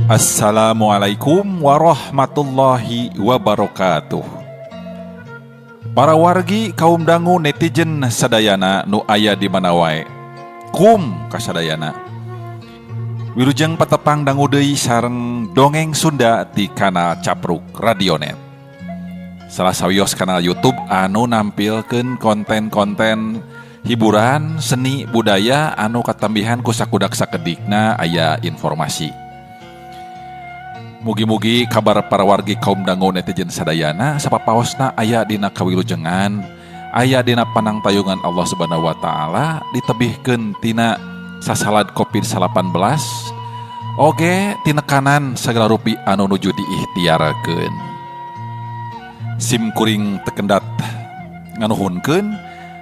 Assalamualaikum warahmatullahi wabarakatuh. Para wargi kaum dangu netizen sadayana nu aya di mana wae. Kum kasadayana. Wilujeng patepang dangu deui sareng dongeng Sunda di kanal Capruk Radionet. Salah sawios kanal YouTube anu nampilkeun konten-konten hiburan, seni, budaya anu katambihan ku sakudak sakedikna aya informasi. Mugi-mugi kabar para wargi kaum dangu netizen sadayana sapapaosna aya dina kawilujengan, aya dina panangtayungan Allah Subhanahu wa taala, ditebihkeun tina sasalad Covid-19, oge tinekanan sagala rupi anu nuju diikhtiarkeun. Sim kuring tekendat nganuhunkeun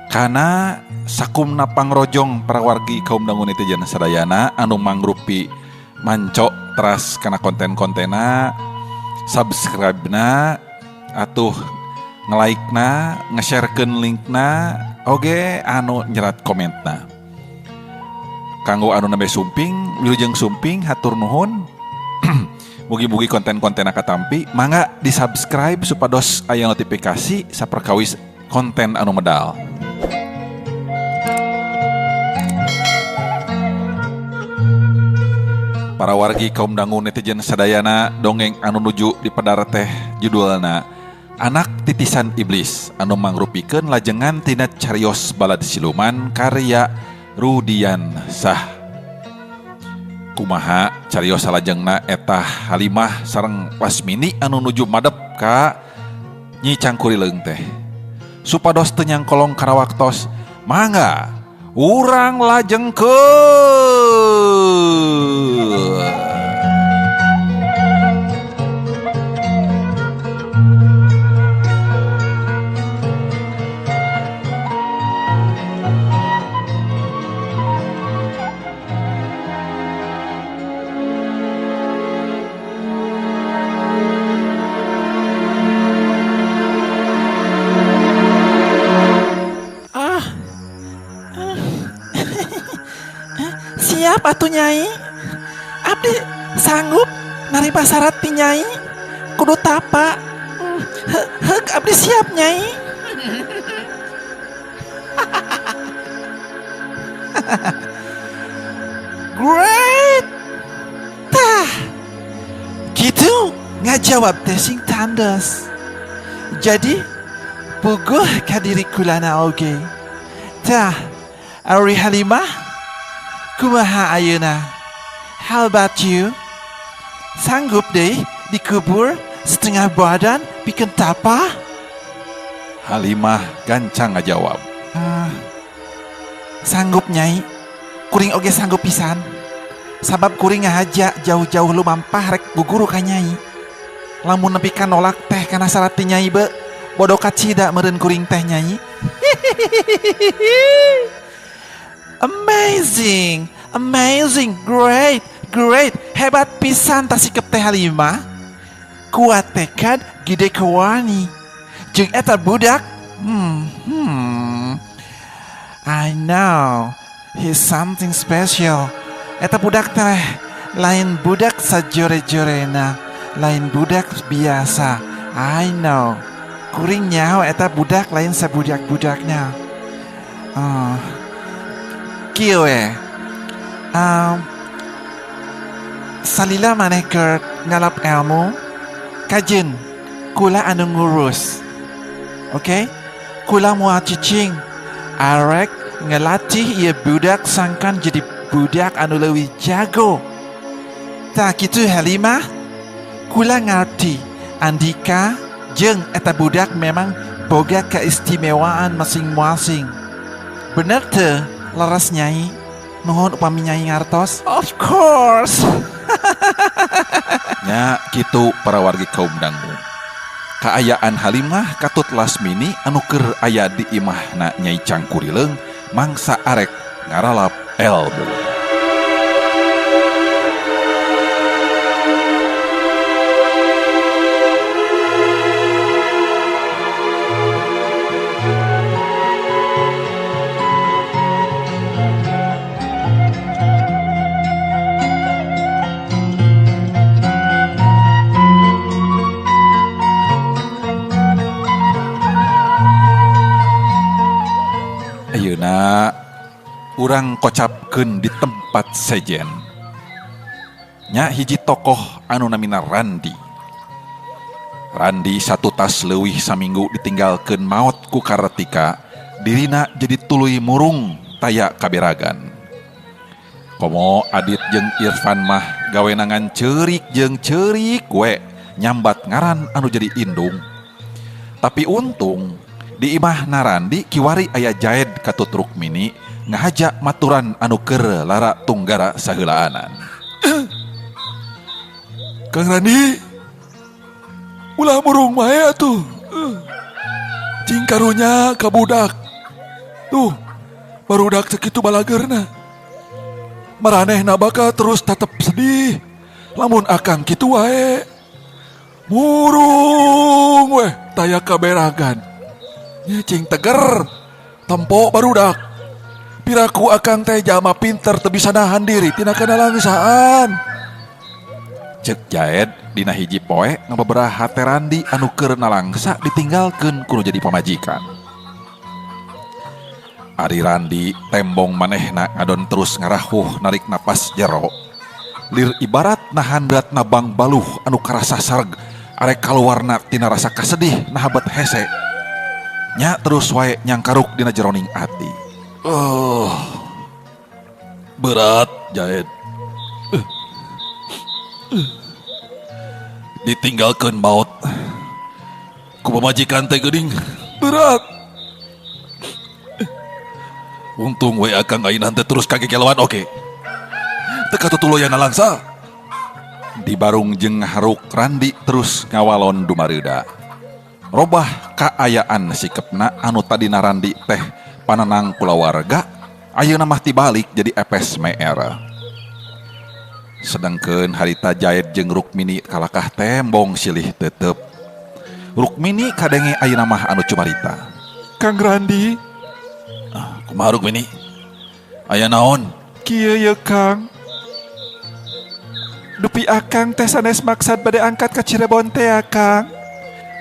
kana sakumna pangrojong para wargi kaum dangu netizen sadayana anu mangrupi manco teras kana konten-kontena, subscribe-na, atuh nge-like-na, nge-sharekeun linkna, oge anu nyerat komentna. Kanggo anu nembe sumping, wilujeng sumping, hatur nuhun. Mugi-mugi konten-kontena katampi, mangga di-subscribe supados aya notifikasi saperkawis konten anu medal. Para wargi kaum dangu netizen sadayana dongeng anu nuju di pedar teh judulna Anak Titisan Iblis anu mangrupikeun lajengan tina carios balad siluman karya Rudian Sah. Kumaha carios salajengna eta Halimah sareng Lasmini anu nuju madep ka Nyi Cangkurileung teh. Supados teu nyangkolong kana waktos, mangga urang lajengkeun. Siap atuh Nyai. Abdi sanggup narima syarat ti Nyai. Kudu tapa. Heug abdi siap Nyai. Great. Tah. Gitu ngajawab teh sing tandes. Jadi puguh ka diri kulana oge. Tah, Ari Halimah, kumaha ayeuna? How about you? Sanggup deh dikubur setengah badan pikeun tapa? Halimah gancang ngajawab. Sanggup Nyai. Kuring oge sanggup pisan. Sabab kuring ngahaja jauh-jauh lumampah rek guguru ka Nyai. Lamun nepi ka nolak teh kana syarat ti Nyai be, bodoh kacida meureun kuring teh Nyai. Amazing, amazing, great, great. Hebat pisan tasikep teh Halimah. Kuat tekad gede kewani. Jeung eta budak. I know he's something special. Eta budak teh lain budak sajore-jorena, lain budak biasa. I know. Kuring nyaho eta budak lain sabudak-budaknya. Kieu we. Salila maneh keur ngalap ilmu, kajeun kula anu ngurus. Oke? Kula moal cicing. Arek ngelatih ieu budak sangkan jadi budak anu leuwih jago. Tah kitu Halimah, kula ngarti Andika jeung eta budak memang boga keistimewaan masing-masing. Bener teu leres Nyai? Nuhun upami Nyai ngartos. Of course. Nya kitu para wargi kaum dangu. Kaayaan Halimah katut Lasmini anu keur aya di imahna Nyai Cangkurileung mangsa arek ngaralap elmu. Urang kocapkeun di tempat sejen. Nya hiji tokoh anu namina Randi. Randi satutas leuwih saminggu ditinggalkeun maot ku Kartika, dirina jadi tuluy murung taya kaberagan. Komo Adit jeung Irfan mah gawena ngan ceurik jeung ceurik we nyambat ngaran anu jadi indung. Tapi untung di imahna Randi kiwari aya Jaed katut Rukmini ngahaja maturan anu keur lara tunggara saheulaanan. Kang Randi, ulah murung wae atuh. Cing karunya ka budak. Tuh, barudak sakitu balagerna. Maranehna bakal terus tetep sedih. Lamun akang kitu wae. Murung weh taya kaberagan. Nya cing teger. Tempo barudak. Piraku akang teh jalma pinter teu bisa nahan diri tina kanalangsaan. Cek Jaed dina hiji poe ngabeberah hate Randi anu keur nalangsa ditinggalkeun ku nu jadi pamajikan. Ari Randi tembong manehna ngadon terus ngarahuh narik napas jero. Lir ibarat nahan berat nabang baluh anu karasa sarg arek kaluarna tina rasa kasedih nahabat hese. Nya terus wae nyangkaruk dina jeroning ati. Oh, berat Jaed. Ditinggalkan maut ku pamajikan teh geuning berat. Untung we akang ayeuna teh terus kagegeloan oge. Teu katutuloyan nalangsa. Di barung jeung haruk Randi terus ngawalon dumareuda. Robah kaayaan sikepna anu tadina Randi teh panenang kulawarga, ayeuna mah tibalik jadi epes meer. Sedengkeun harita Jaed jeung Rukmini kalakah tembong silih tetep. Rukmini kadenge ayeuna mah anu cumarita. Kang Randi. Ah, kumaha Rukmini? Aya naon? Kieu ye Kang. Dupi akang teh sanes maksad bade angkat ka Cirebon teh ya Kang.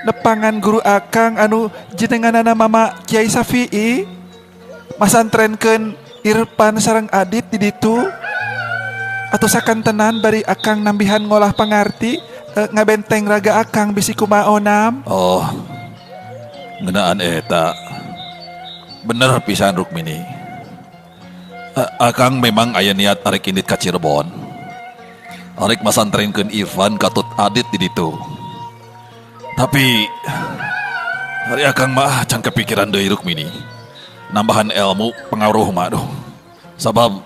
Nepangan guru akang anu jenenganana Mama Kiai Safi'i masantrenkeun Irfan sareng Adit di ditu. Atau sakantenan bari akang nambihan ngolah pangarti, ngabenteng raga akang bisi kumaha onam. Oh, ngeunaan eta. Bener pisan Rukmini. Akang memang aya niat arek indit ka Cirebon. Arek masantrenkeun Irfan katut Adit di ditu. Tapi hari akang mah can kepikiran deui Rukmini. Nambahan ilmu pengaruh mah aduh. Sabab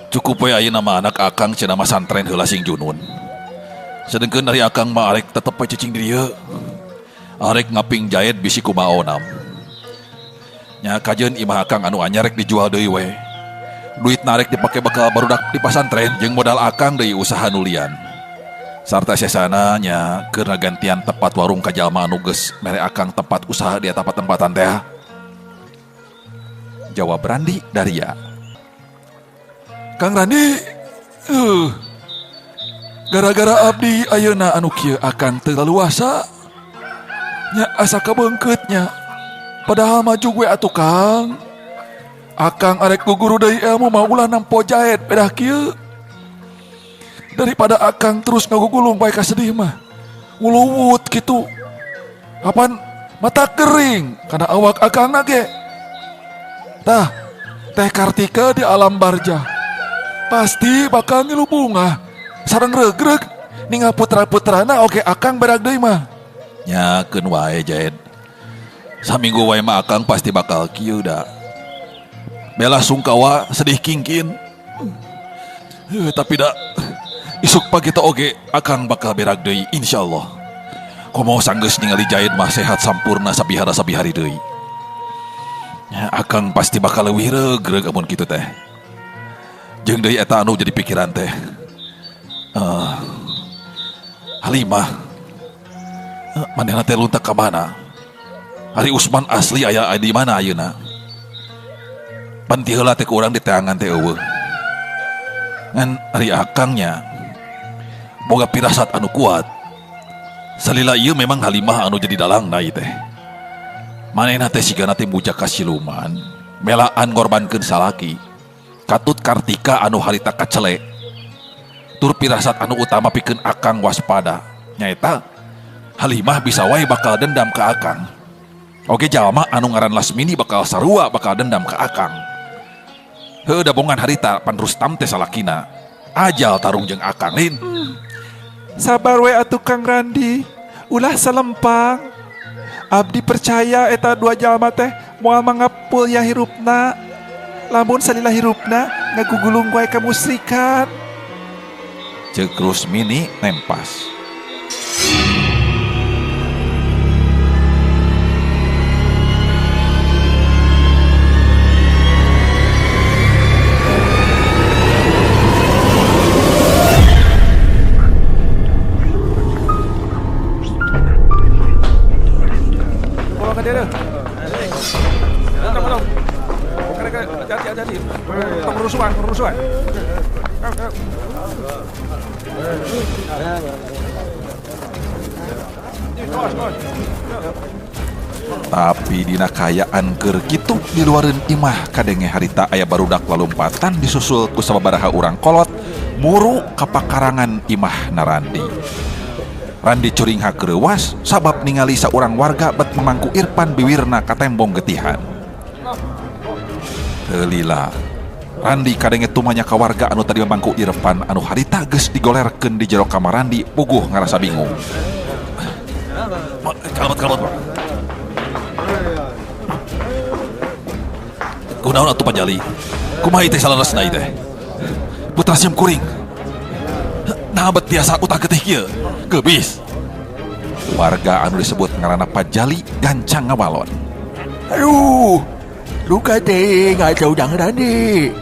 cukup we ayeuna mah anak akang cenah masantren heula sing junun. Sedengkeun ari akang mah arek tetep we cicing di dieu. Arek ngaping Jaed bisi kumaha onam. Nya kajeun imah akang anu anyar rek dijual deui we. Duit narek dipake bakal barudak di pasantren jeung modal akang deui usaha nulian. Sarta sesana nya keur ngagantian tempat warung ka jalma anu geus mere akang tempat usaha di eta patempatan teh. Jawab Randi Daria. Kang Randi, gara-gara abdi ayeuna anu kieu akang teu laluasa. Nya asa kabeungkeutnya. Padahal maju gue atuh Kang. Akang arek guguru deui ilmu mah ulah nempo Jaed pedah kieu. Daripada akang terus ngagugulung bae kasedih mah. Nguluwut kitu. Kapan mata kering kana awak akang ge. Tah, Teh Kartika di alam barjah. Pasti bakal ngilu bunga. Sareng regreg ningal putra-putrana oge akang berak deui mah. Nya keun wae Jaed. Saminggu wae mah akang pasti bakal kieu da. Bela sungkawa sedih kingkin. Tapi da isuk pagi teh oge akang bakal berak deui insyaallah. Komo sanggeus ningali Jaed mah sehat sampurna sabihara sabihari deui. Ya, akang pasti bakal leuwih regreg amun kitu teh. Jeung deui eta anu jadi pikiran teh. Halimah. Manehna teh luntak ka mana? Ari Usman asli aya di mana ayeuna? Pan ti heula teh ku urang diteangan teh eueuh. Ngan ari akangnya boga pirasat anu kuat. Salila ieu memang Halimah anu jadi dalangna ieu teh. Manehna teh sigana teh muja ka siluman, melaan ngorbankeun salaki. Katut Kartika anu harita kacele. Tur pirasat anu utama pikeun Akang waspada nyaeta Halimah bisa wae bakal dendam ka Akang. Oge jalma anu ngaran Lasmini bakal sarua bakal dendam ka Akang. Heuh dabongan harita pan Rustam teh salakina. Ajal tarung jeung Akang lin. Sabar we atuh Kang Randi, ulah salempang. Abdi percaya eta dua jalma teh moal mangapul ya hirupna. Lamun salila hirupna ngagugulung wae kamusrikan. Ceuk Rusmini nempas. Tapi dina kaayaan keur kitu di luareun imah kadenge harita aya barudak lalumpatan disusul ku sababaraha urang kolot muru ka pakarangan imah na Randi. Randi curingha kereuwas sabab ningali saurang warga bet mamangku Irfan biwirna katembong getihan. Teu lila Randi kadenge tumanya ka warga anu tadi mamangku Irfan anu harita geus digolerkeun di jero kamar Randi puguh ngarasa bingung. Kalmat kalmat Pak. Kunaon atuh Panjali? Kumaha teh salaresna ieu teh? Putra sim kuring. Nah bet biasa utah getih kieu. Geubis. Warga anu disebut ngaranna Pajali gancang ngawalon. Aduh, luka teh ngacau jang Randi.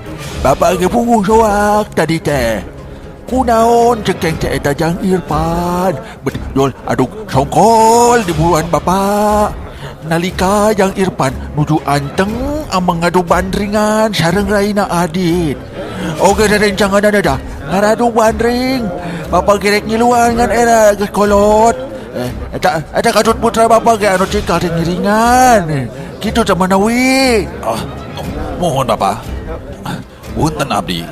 Bapak ge punggung soak tadi teh. Kunaon cekeng teh eta jang Irfan. Betul aduk songkol di buruan bapak. Nalika jang Irfan nuju anteng ameng ngadu bandringan sareng raina Adit. Oge rerencangan dah ngaradu bandring. Bapak gerek ngiluan ngan era geus kolot. Eta katut putra bapak ge anu cikal teh ngiringan. Kitu teh manawi. Oh, mohon bapak. Punten abdi.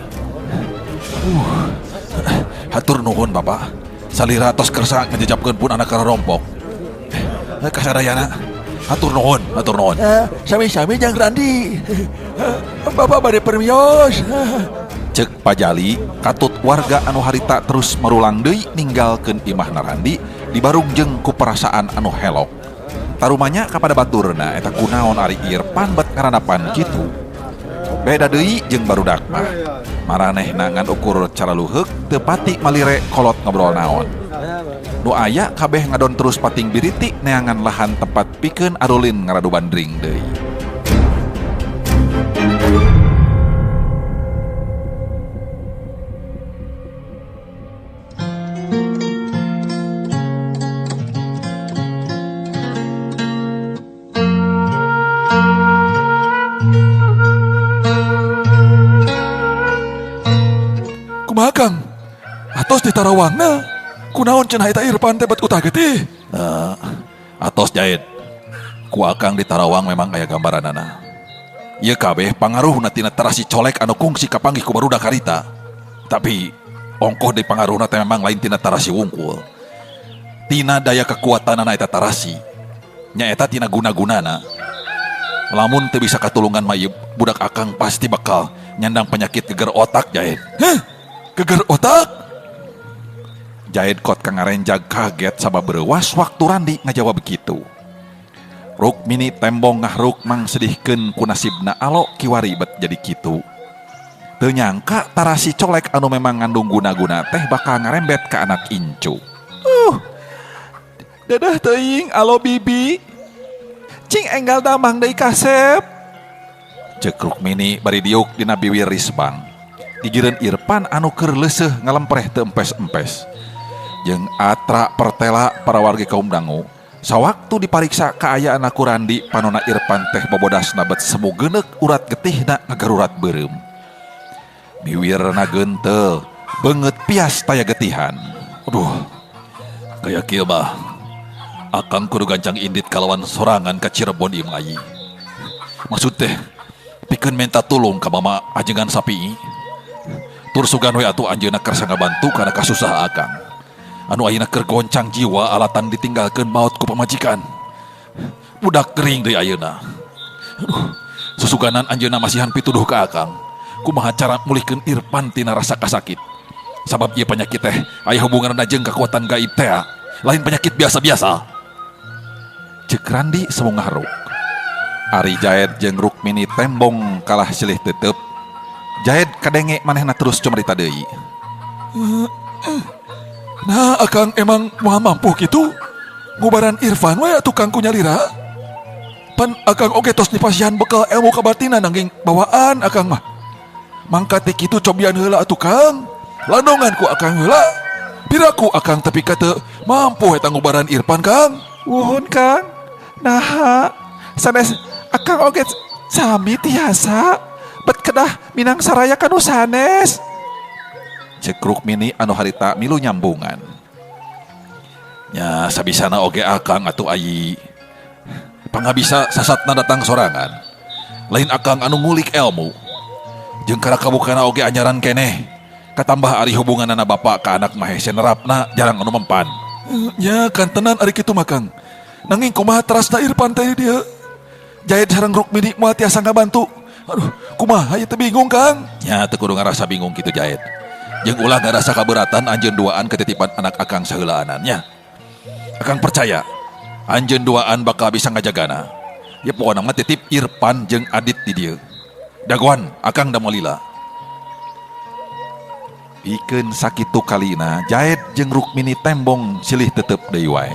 Hatur nuhun bapak. Salira tos kersa ngejejapkeun pun anak karompok. Kasadayana. Hatur nuhun, hatur nuhun. Sami-sami jang Randi. Bapak bade permios. Cek Pajali katut warga anu harita terus marulang deui ninggalkeun imahna Randi dibarung jeung ku perasaan anu helok. Tarumanya kapada baturna eta kunaon ari Irfan bet ngaranapan kitu. Beda deui jeung barudak mah. Maranehna ngan ukur cara luheuk teu pati malire kolot ngobrol naon. Nu aya kabeh ngadon terus pating biriti neangan lahan tempat pikeun arulin ngaradu bandring deui. Kumaha Kang? Atos di Tarawangna? Kunaon cenah eta Irfan teh bet utah getih? Atos jahit. Ku Akang di Tarawang memang aya gambaranana. Ieu kabeh pangaruhna tina tarasi colek anu kungsi kapanggih ku barudak harita. Tapi ongkoh deui pangaruhna teh memang lain tina tarasi wungkul. Tina daya kekuatanana eta tarasi. Nyaeta tina guna-gunana. Lamun teu bisa katulungan mah ieu budak Akang pasti bakal nyandang penyakit geger otak jahit. Heh? Geger otak? Jahit kot kang ngarenjag kaget sabab bereuwas waktu Randi ngajawab begitu. Rukmini tembong ngahruk mangsedihkeun ku nasibna alo kiwari bet jadi kitu. Teu nyangka tarasi colek anu memang ngandung guna-guna teh bakal ngarembet ka anak incu. Dadah teuing alo bibi. Cing enggal damang deui kasep. Ceuk Rukmini bari diuk dina biwir risbang. Gigireun Irfan anu keur leuseuh ngalempreh teu empes-empes. Jeung atra pertela para warga kaum dangu. Sawaktu dipariksa kaayaan ku Randi panona Irfan teh bobodasna bet semu geuneuk urat getihna ngagarurat beureum. Biwirna gentel, beungeut pias taya getihan. Aduh, kaya kieu mah Akang kudu gancang indit kalawan sorangan ka Cirebon ieu mah. Maksud teh Pikeun menta tulung ka mama ajengan Sapi. Tur sugan we atuh anjeunna kersa ngabantu kana kasusah akang. Anu ayeuna keur goncang jiwa alatan ditinggalkeun maot ku pamajikan. Budak gering deui ayeuna. Aduh, susuganan anjeunna masihan pituduh ka akang. Kumaha cara mulihkeun Irfan tina rasa kasakit. Sabab ieu penyakit teh aya hubunganna jeung kakuatan gaib teh. Lain penyakit biasa-biasa. Cek Randi semungah ruk. Ari Jaed jeung Rukmini tembong kalah silih tetep. Jaed kadenge manehna terus cumarita deui. Nah, akang emang moal mampu kitu? Ngubaran Irfan we atuh Kang ku nyalira. Pan akang oge tos dipasihan bekal ilmu kabatinan nanging bawaan akang mah. Mangka ti kitu cobian heula atuh Kang. Landongan ku akang heula. Piraku akang tepi ka teu mampu eta ngubaran Irfan Kang. Uhun Kang. Naha sanes akang oge sami tiasa bet kedah minang saraya kanu sanes. Cek Rukmini anu harita milu nyambungan. Nya sabisana oge akang atuh ayi. Pangabisa sasatna datang sorangan. Lain akang anu ngulik ilmu. Jeung karakabukana oge anyaran keneh. Katambah ari hubunganana bapak ka anak mah hese nerapna jarang anu mempan. Nya kantenan ari kitu mah Kang. Nanging kumaha terasna Irfan teh dia. Jaed sareng Rukmini moal tiasa ngabantu. Aduh, kumaha ieu teh bingung Kang. Nya teu kudu ngarasa bingung kitu Jaed. Jeung ulah ngarasa kaberatan anjeun duaan ketitipan anak akang saheulaanan nya. Akang percaya anjeun duaan bakal bisa ngajagana. Ya pokona mah titip Irfan jeung Adit di dieu. Dagoan akang da moal lila. Pikeun sakitu kalina Jaed jeung Rukmini tembong silih tetep deui wae.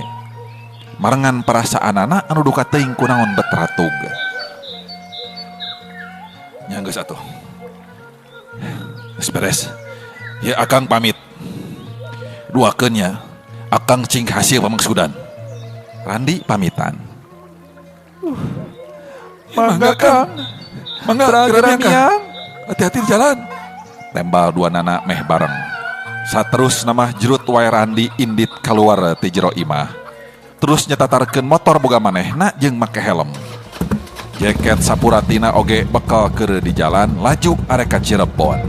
Marengan perasaanana anu duka teuing kunaon bet ratug. Nya geus atuh. Geus beres. Ya akang pamit. Duakeun nya akang cing hasil pamangsudan. Randi pamitan. Mangga Kang. Mangga Terang geura Kang. Hati-hati di jalan. Tembal dua nana meh bareng. Saterus nama jerut wae Randi indit kaluar ti jero imah. Terus nyetatarkeun motor boga manehna jeung make helm. Jaket sapuratina oge bekal keur di jalan laju arek ka Cirebon.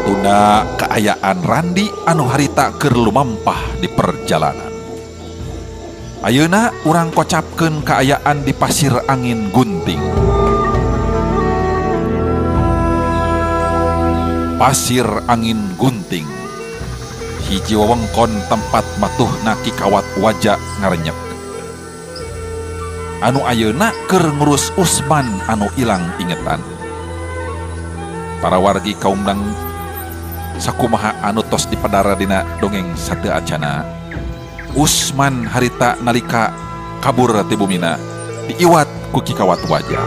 Tunda kaayaan Randi anu harita keur lumampah di perjalanan. Ayeuna urang kocapkeun kaayaan di Pasir Angin Gunting. Pasir Angin Gunting. Hiji wewengkon tempat matuhna Ki Kawat Waja ngarenyek. Anu ayeuna keur ngurus Usman anu ilang ingetan. Para wargi kaumdang sakumaha anu tos dipadara dina dongeng sateu acana. Usman harita nalika kabur ti bumina diiwat ku Ki Kawat Waja.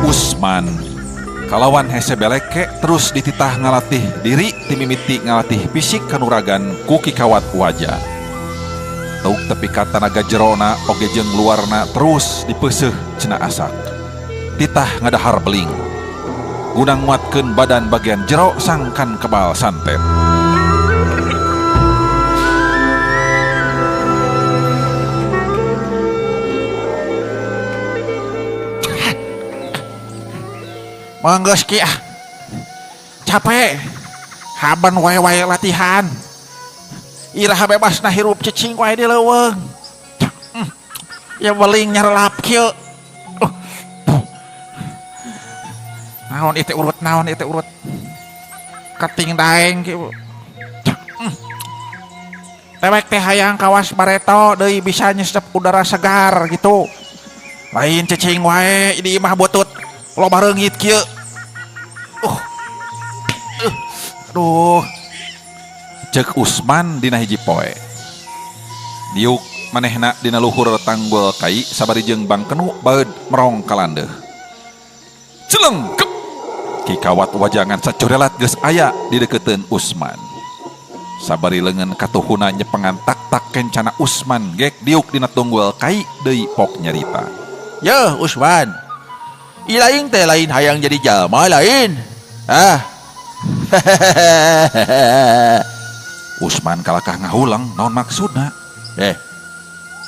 Usman kalawan hese beleke terus dititah ngalatih diri timimiti ngalatih fisik kanuragan ku Ki Kawat Waja. Tauk tepi ka tanaga jerona oge jeung luarna terus dipeuseuh cenah asak. Titah ngadahar beling. Guna nguatkeun badan bagian jero sangkan kebal santet. Manggeus ki ah. Capek. Haban wae-wae latihan. Iraha bebasna hirup cicing wae di leuweung. Ya beling nyerelap kieu. Naon ieu teh urut, naon ieu teh urut. Keting daeng kieu. Tewek teh hayang kawas bareto deui bisa nyesep udara segar gitu. Lain cicing wae di imah butut loba reungit kieu. Aduh. Cek Usman dina hiji poe. Diuk Manehna dina luhur tanggul kai sabari jeung bangkenu baeud merong ka landeuh. Celeng kep! Ki Kawat Waja ngan sacurelat geus aya di deukeuteuun Usman. Sabari leungeun katuhuna nyepengan tak-tak kencana Usman gek diuk dina tunggul kai deui pok nyarita. Yeuh Usman. Ilaing teh lain hayang jadi jalma lain. Ah. Usman kalakah ngahuleng naon maksudna. Eh.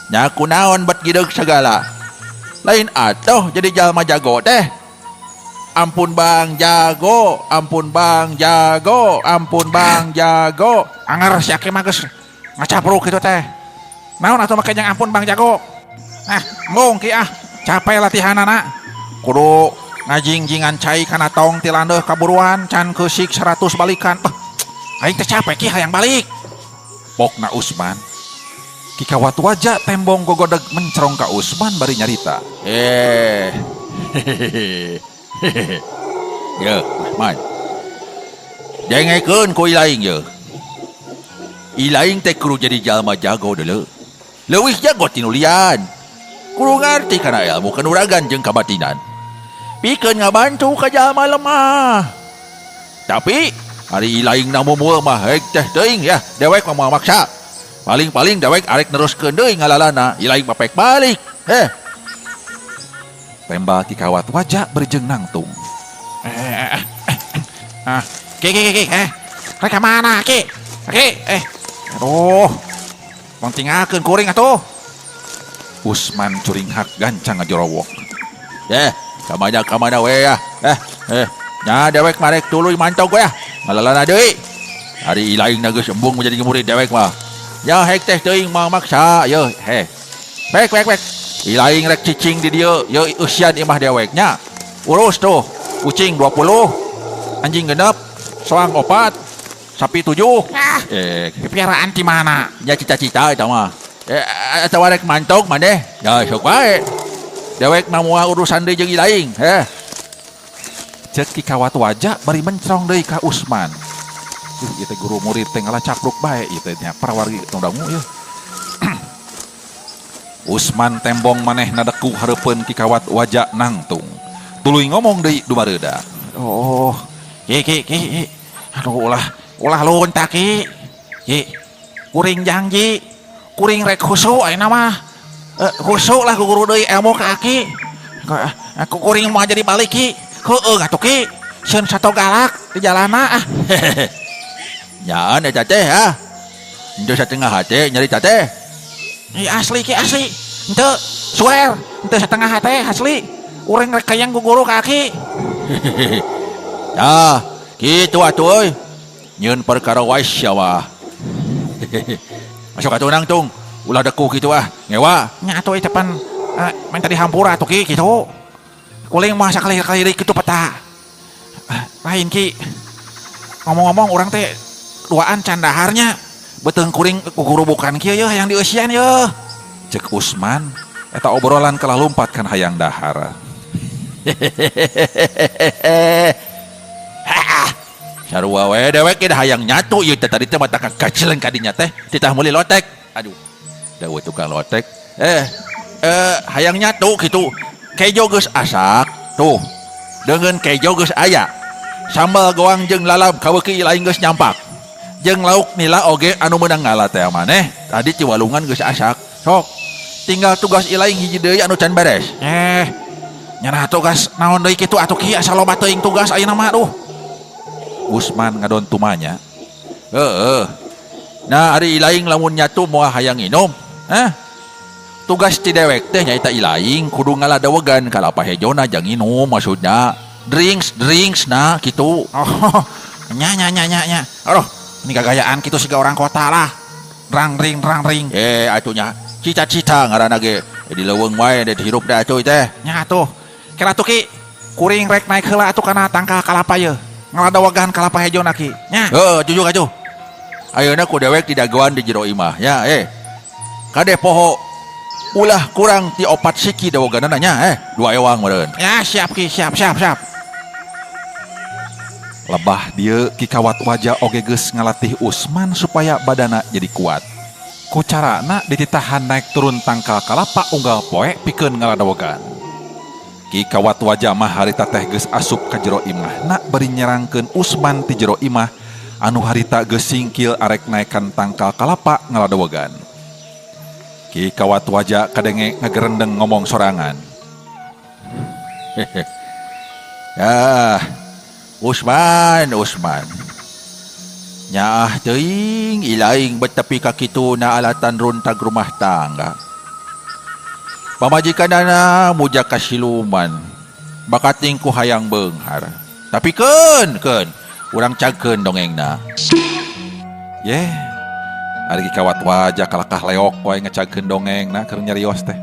Nya kunaon bet gideug sagala. Lain atuh jadi jalma jago teh. Ampun Bang Jago, ampun Bang Jago, ampun Bang Jago. Anger si Aki mah geus ngacapruk kitu teh. Naon atuh make jeung ampun Bang Jago. Ah, embung ki ah, capek latihanana. Kudu ngajingjingan cai kana tong ti landeuh kaburuan can keusik 100 balikan. Aing teh capek ki hayang balik. Pokna Usman. Ki Kawat Waja tembong gogodeg mencerong ka Usman bari nyarita. Eh. Ya, Usman. Dengekeun ku ilaing ye. Ilaing teh kudu jadi jalma jago deuleu. Leuwih jago ti nu lian. Kudu ngarti kana ilmu kanuragan jeung kabatinan. Pikeun ngabantu ka jalma lemah. Tapi ari ilaing na mumul mah hek teh teuing ya, dewek mah moal maksa. Paling-paling dewek arek neruskeun deui ngalalana, ilaing mah pek balik. Heh. Tembal Ki Kawat Waja berjeng nangtung. Ah, ki ki ki eh. Rek ka mana ki? Ki eh. Aduh. Tong tinggalkeun kuring atuh. Usman curinghak gancang ngajorowok. Eh, kamana kamana we ya. Eh, eh. Nya dewek mah rek tuluy mantog we ya. Ngalalana deui. Ari ilaing na geus embung menjadi murid dewek mah. Ya hek teh teuing mah maksa ye heh. Bek bek bek. Ilaing rek cicing di dieu ye eusian imah dewek nya. Urus tuh. Kucing 20, anjing 6, soang 4, sapi 7. Ah, pipiaraan di mana? Ya cita-cita eta mah. Atawa rek mantog maneh. Ya sok wae. Dewek mah moal urusan deui jeung ilaing, heh. Cek Ki Kawat Waja bari mencrong deui ka Usman. Ieu teh guru murid teh ngalacapruk bae ieu teh nya parawargi nu dangu ieu. Usman tembong manehna deku hareupeun Ki Kawat Waja nangtung. Tuluy ngomong deui dumareuda. Oh, ki ki ki. Aduh ulah ulah lunta ki. Ki. Kuring janji, kuring rek khusyuk ayeuna mah. Khusyuk lah ku guru deui ilmu ka aki. Ku kuring moal jadi balik ki. Heueuh atuh ki. Sieun sato galak di jalana ah. Nyaan eta teh ah. Henteu satengah hate nyarita teh. Ih asli ki asli. Henteu swear, henteu satengah hate asli. Urang rek kayang ku guru ka aki. Tah, kitu atuh euy. Nyieun perkara wae sia mah. Masuk atuh nangtung. Ulah deku kitu ah, ngewa. Nya atuh ieu teh pan main tadi hampura atuh ki kitu. Kuling mah sakali-kali deui kitu peta. Lain ki. Ngomong-ngomong urang teh duaan can daharnya. Beuteung kuring kugurubukan kieu yeuh hayang dieusian yeuh. Cek Usman eta obrolan kalah lumpat kan hayang dahar. Sarua we dewek ge hayang nyatu ieu teh tadi teh mata kacileng ka dinya teh titah meuli lotek. Aduh. Da we tukang lotek. Hayang nyatu kitu. Kejo geus asak tuh. Deungeun kejo geus aya. Sambal goang jeung lalab kaweuki lain geus nyampak. Jeung lauk nila oge anu meunang ngala teh maneh tadi ti walungan geus asak. Sok tinggal tugas ilaing hiji deui anu can beres. Nyana tugas naon deui kitu atuh ki asa loba teuing tugas ayeuna mah aduh. Usman ngadon tumanya. Heeh. Nah ari ilaing lamun nyatu moal hayang nginum. Hah? Tugas ti dewek teh nyaeta ilaing kudu ngaladawegan kalapa hejona jang nginum maksudna. Drinks, drinks nah kitu. Oh, nya nya nya nya nya. Aduh, ini gagayaan kitu siga orang kota lah. Drang ring drang ring. Atuh nya cita-cita ngaranna ge. Di leuweung wae deh hirup deh atuh teh. Nya atuh. Kira atuh ki kuring rek naik heula atuh kana tangkal kalapa ye. Ngaladawegan kalapa hejona ki. Nya. Heuh, jujur atuh. Ayeuna ku dewek didagoan di jero imah nya Kade poho ulah kurang ti 4 siki daweganana nya 2 ewang meureun. Ya siap ki, siap siap siap. Lebah dieu Ki Kawat Waja oge geus ngalatih Usman supaya badana jadi kuat. Ku carana dititahan naek turun tangkal kalapa unggal poe pikeun ngaladowogan. Ki Kawat Waja mah harita teh geus asup ka jero imahna bari nyerangkeun Usman ti jero imah anu harita geus singkil arek naekan tangkal kalapa ngaladowogan. Ki Kawat Waja kadenge ngagerendeng ngomong sorangan. Ah, Usman, Usman. Nyaah teuing ilaing bet tepi ka kituna alatan runtag rumah tangga. Pamajikanana muja ka siluman. Bakating ku hayang beunghar. Tapi keun, keun, urang cagkeun dongengna. Yeh, ari Ki Kawat Waja kalakah leok wae ngecagkeun dongengna keur nyarios teh.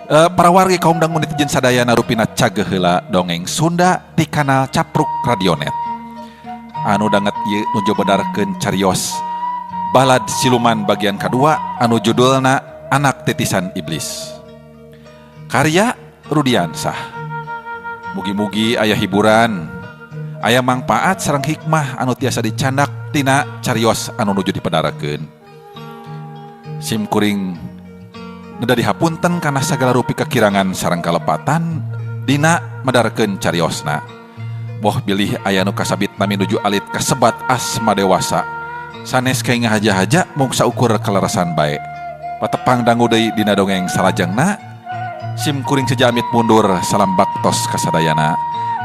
Para wargi kaum dangu netizen sadayana rupina cageuh heula dongeng Sunda ti kanal Capruk Radionet. Anu danget ieu nuju bedarkeun carios Balad Siluman bagian kadua anu judulna Anak Titisan Iblis. Karya Rudiansah. Mugi-mugi aya hiburan, aya mangpaat sareng hikmah anu tiasa dicandak tina carios anu nuju dipedarakeun. Sim kuring neda dihapunten kana sagala rupi kekirangan sareng kalepatan dina medarkeun cariosna. Boh bilih aya nu kasabit nami nuju alit kasebat asma dewasa. Sanes kayak ngahaja-haja mung saukur kalerasan bae. Patepang dangu deui dina dongeng salajengna. Sim kuring sejamit mundur, salam baktos kasadayana.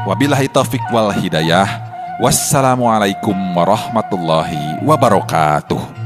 Wabillahi taufik wal hidayah. Wassalamualaikum warahmatullahi wabarakatuh.